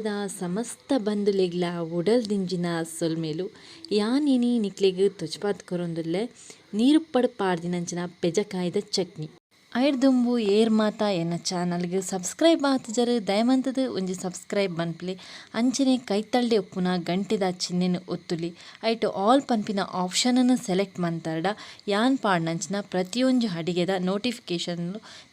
ತುಳುನಾಡುದ ಸಮಸ್ತ ಬಂಧುಲೆಗ್ಲ ಉಡಲ್ ದಿಂಜಿನ ಸೊಲ್ಮೆಲು. ಯಾನ್ ಇನಿ ನಿಕ್ಲೆಗ್ ತೊಜ್ಪಾದ್ ಕೊರೊಂದುಲ್ಲೆ ನೀರುಪ್ಪಡ್ ಪಾಡ್ದಿನಂಚಿನ ಪೆಜಕಾಯಿದ ಚಟ್ನಿ. ಐಡ್ದುಂಬು ಏರ್ ಮಾತ ಎನ್ನ ಚಾನಲ್ಗ್ ಸಬ್ಸ್ಕ್ರೈಬ್ ಆತುಜರ್ ದಯಮಂತುದು ಒಂಜಿ ಸಬ್ಸ್ಕ್ರೈಬ್ ಮನ್ಪುಲೆ. ಅಂಚನೆ ಕೈತಲ್ಡೆ ಉಪ್ಪುನ ಗಂಟೆದ ಚಿಹ್ನೆನ್ ಒತ್ತುಲೆ. ಐಟ್ ಆಲ್ ಪನ್ಪಿನ ಆಪ್ಷನ್ನ್ ಸೆಲೆಕ್ಟ್ ಮಂತರ್ಡ ಯಾನ್ ಪಾಡ್ನಂಚಿನ ಪ್ರತಿಯೊಂಜಿ ಅಡಿಗೆದ ನೋಟಿಫಿಕೇಶನ್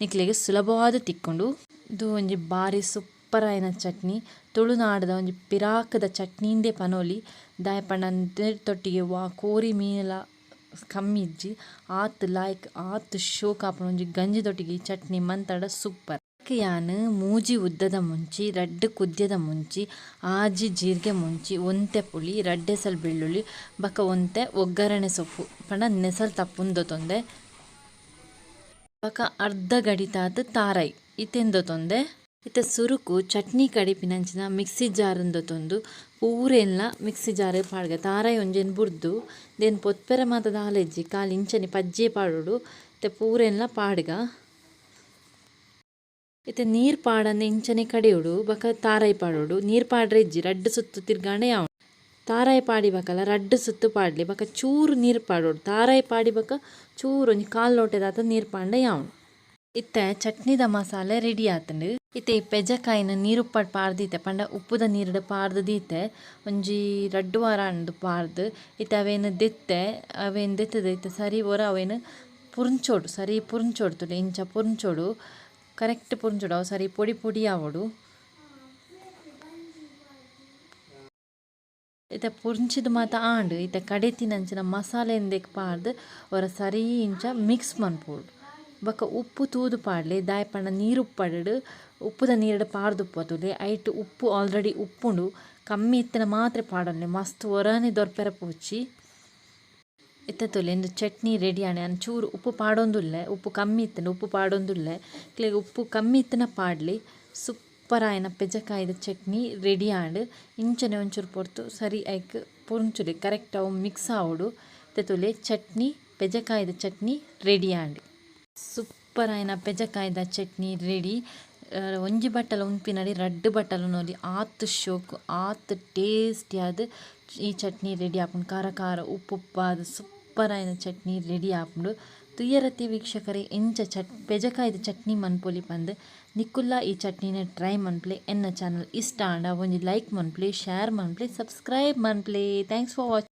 ನಿಕ್ಲೆಗ್ ಸುಲಭವಾದ್ ತಿಕ್ಕುಂಡು. ಉಂದು ಒಂಜಿ ಬಾರಿ ಸೂಪರ್ ಆಯಿನ ಚಟ್ನಿ. ತುಳುನಾಡುದ ಒಂಜಿ ಪಿರಾಕುದ ಚಟ್ನಿಂದೇ ಪನೊಲಿ. ದಾಯೆ ಪಂಡ ನೆತ್ತೊಟ್ಟಿಗೆ ವಾ ಕೋರಿ ಮೀನುಲ ಕಮ್ಮಿ ಇಜ್ಜಿ. ಆತ್ ಲಾಯ್ಕ್ ಆತ್ ಶೋಕು ಆಪುಂಡು ಒಂಜಿ ಗಂಜಿದೊಟ್ಟಿಗೆ ಈ ಚಟ್ನಿ ಮಂತಡ ಸೂಪರ್. ಯಾನ್ ಮೂಜಿ ಉದ್ದದ ಮುಂಚಿ, ರಡ್ಡ್ ಕುದ್ಯದ ಮುಂಚಿ, ಆಜಿ ಜೀರಿಗೆ ಮುಂಚಿ, ಒಂತೆ ಪುಳಿ, ರಡ್ಡ್ ಎಸಲ್ ಬೆಳ್ಳುಳ್ಳಿ, ಬೊಕ ಒಂತೆ ಒಗ್ಗರಣೆ ಸೊಪ್ಪು ಪಂಡ ನೆಸಲ್ ತಪ್ಪುನು ದೊತೊಂದೆ. ಬೊಕ ಅರ್ಧ ಗಡಿತಾತ್ ತಾರಾಯಿ ಇತೆನ್ ದೊತೊಂದೆ. ಇತ್ತೆ ಸುರುಕು ಚಟ್ನಿ ಕಡಿಪಿನಂಚಿನ ಮಿಕ್ಸಿ ಜಾರ್ ನ್ ದೊತೊಂದು ಪೂರೆನ್ಲ ಮಿಕ್ಸಿ ಜಾರ್ ಪಾಡ್ಗ ತಾರಾಯಿ ಒಂಜೆನ್ ಬುರ್ದು ಉಂದೆನ್ ಪೊತ್ಪೆರೆ ಮಾತ ದಾಲ ಇಜ್ಜಿ ಕಾಲಿ ಇಂಚನೆ ಪಜ್ಜೆ ಪಾಡೊಡು ಇತ್ತೆ ಪೂರೆನ್ಲ ಪಾಡ್ಗ. ಇತ್ತೆ ನೀರ್ ಪಾಡಂದೆ ಇಂಚನೆ ಕಡೆಯೊಡು ಬೊಕ ತಾರಾಯಿ ಪಾಡೊಡು ನೀರ್ ಪಾಡ್ರೆ ಇಜ್ಜಿ ರಡ್ಡ್ ಸುತ್ತು ತಿರ್ಗಾಂಡ ಯಾವು. ತಾರಾಯಿ ಪಾಡಿ ಬೊಕಲ ರಡ್ಡ್ ಸುತ್ತು ಪಾಡ್ಲೆ ಬೊಕ ಚೂರು ನೀರ್ ಪಾಡೊಡು ತಾರಾಯಿ ಪಾಡಿ ಬೊಕ ಚೂರು ಒಂಜಿ ಕಾಲ್ ಲೋಟೆದಾತ್ ನೀರ್ ಪಾಂಡ ಯಾವು. ಇತ್ತೆ ಚಟ್ನಿದ ಮಸಾಲೆ ರೆಡಿ ಆತುಂಡು. ಇತ್ತೆ ಈ ಪೆಜಕಾಯಿನ್ ನೀರುಪ್ಪಡ್ ಪಾಡ್ದಿತ್ತೆ ಪಂಡ ಉಪ್ಪುದ ನೀರ್ಡ್ ಪಾಡ್ದ್ ದೀತೆ ಒಂಜಿ ರಡ್ಡ್ ವಾರ ಆಂಡ್ ಪಾಡ್ದ್ ಇತ್ತೆ ಅವೇನ್ ದೆತ್ತೆ ಅವೇನ್ ದೆತ್ತುದು ಇತ್ತೆ ಸರಿ ಒರ ಅವೇನ್ ಪುರ್ಂಚೋಡು ಸರಿ ಪುರ್ಂಚೋಡು ತೂಲೆ ಇಂಚ ಪುರ್ಂಚೋಡು ಕರೆಕ್ಟ್ ಪುರ್ಂಚೋಡು ಅವು ಸರಿ ಪೊಡಿ ಪೊಡಿ ಆವೊಡು. ಇತ್ತೆ ಪುರ್ಂಚಿದ್ ಮಾತ ಆಂಡ್ ಇತ್ತೆ ಕಡೆತಿನಂಚಿನ ಮಸಾಲೆ ಉಂದೆಕ್ ಪಾಡ್ದ್ ಒರ ಸರಿ ಇಂಚ ಮಿಕ್ಸ್ ಮನ್ಪೊಡು. ಬೊಕ ಉಪ್ಪು ತೂದು ಪಾಡ್ಲೆ ದಾಯೆ ಪಂಡ ನೀರು ಉಪ್ಪಡ್ ಉಪ್ಪುದ ನೀರ್ಡ್ ಪಾಡ್ದ್ ಉಪ್ಪು ತೂಲೆ ಐಟ್ ಉಪ್ಪು ಆಲ್ರೆಡಿ ಉಪ್ಪುಂಡು ಕಮ್ಮಿ ಇತ್ತ್ಂಡ ಮಾತ್ರ ಪಾಡೊನ್ಲೆ ಮಸ್ತ್ ಒರಾನೆ ದೊರ್ಪೆರೆ ಪೋಚಿ. ಇತ್ತೆ ತೂಲೆ ಇಂದು ಚಟ್ನಿ ರೆಡಿ ಆಂಡ್ ಯಾನ್ ಚೂರು ಉಪ್ಪು ಪಾಡೊಂದುಲ್ಲೆ ಉಪ್ಪು ಕಮ್ಮಿ ಇತ್ತ್ಂಡ ಉಪ್ಪು ಪಾಡೊಂದುಲ್ಲೆ ನಿಕ್ಲೆಗ್ ಉಪ್ಪು ಕಮ್ಮಿ ಇತ್ತ್ಂಡ ಪಾಡ್ಲೆ. ಸೂಪರ್ ಆಯಿನ ಪೆಜಕಾಯಿದ ಚಟ್ನಿ ರೆಡಿ ಆಂಡ್. ಇಂಚನೆ ಒಂಚೂರು ಪೊರ್ತು ಸರಿ ಐಕ್ ಪುರ್ಂಚುಲೆ ಕರೆಕ್ಟ್ ಅವು ಮಿಕ್ಸ್ ಆವೊಡು. ಇತ್ತೆ ತೂಲೆ ಚಟ್ನಿ ಪೆಜಕಾಯಿದ ಚಟ್ನಿ ರೆಡಿ ಆಂಡ್. ಸೂಪರ್ ಆಯಿನ ಪೆಜಕಾಯಿದ ಚಟ್ನಿ ರೆಡಿ. ಒಂಜಿ ಬಟ್ಟಲ್ ಉನ್ಪಿನಡೆ ರಡ್ಡ್ ಬಟ್ಟಲ್ ಉನೊಲಿ ಆತ್ ಶೋಕು ಆತ್ ಟೇಸ್ಟಿ ಆದ್ ಈ ಚಟ್ನಿ ರೆಡಿ ಆಪುಂಡು. ಖಾರ ಖಾರ ಉಪ್ಪು ಉಪ್ಪಾದ್ ಸೂಪರ್ ಆಯಿನ ಚಟ್ನಿ ರೆಡಿ ಆಪುಂಡು. ತೂಯರತೆ ವೀಕ್ಷಕರೇ ಎಂಚ ಚಟ್ ಪೆಜಕಾಯಿದ ಚಟ್ನಿ ಮನ್ಪೊಲಿ ಪಂದ್ ನಿಕುಲ್ಲ ಈ ಚಟ್ನಿನ ಟ್ರೈ ಮನ್ಪುಲೆ. ಎನ್ನ ಚಾನಲ್ ಇಷ್ಟ ಆಂಡ ಒಂಜಿ ಲೈಕ್ ಮನ್ಪುಲೆ, ಶೇರ್ ಮನ್ಪುಲೆ, ಸಬ್ಸ್ಕ್ರೈಬ್ ಮನ್ಪುಲೆ. Thanks for watching.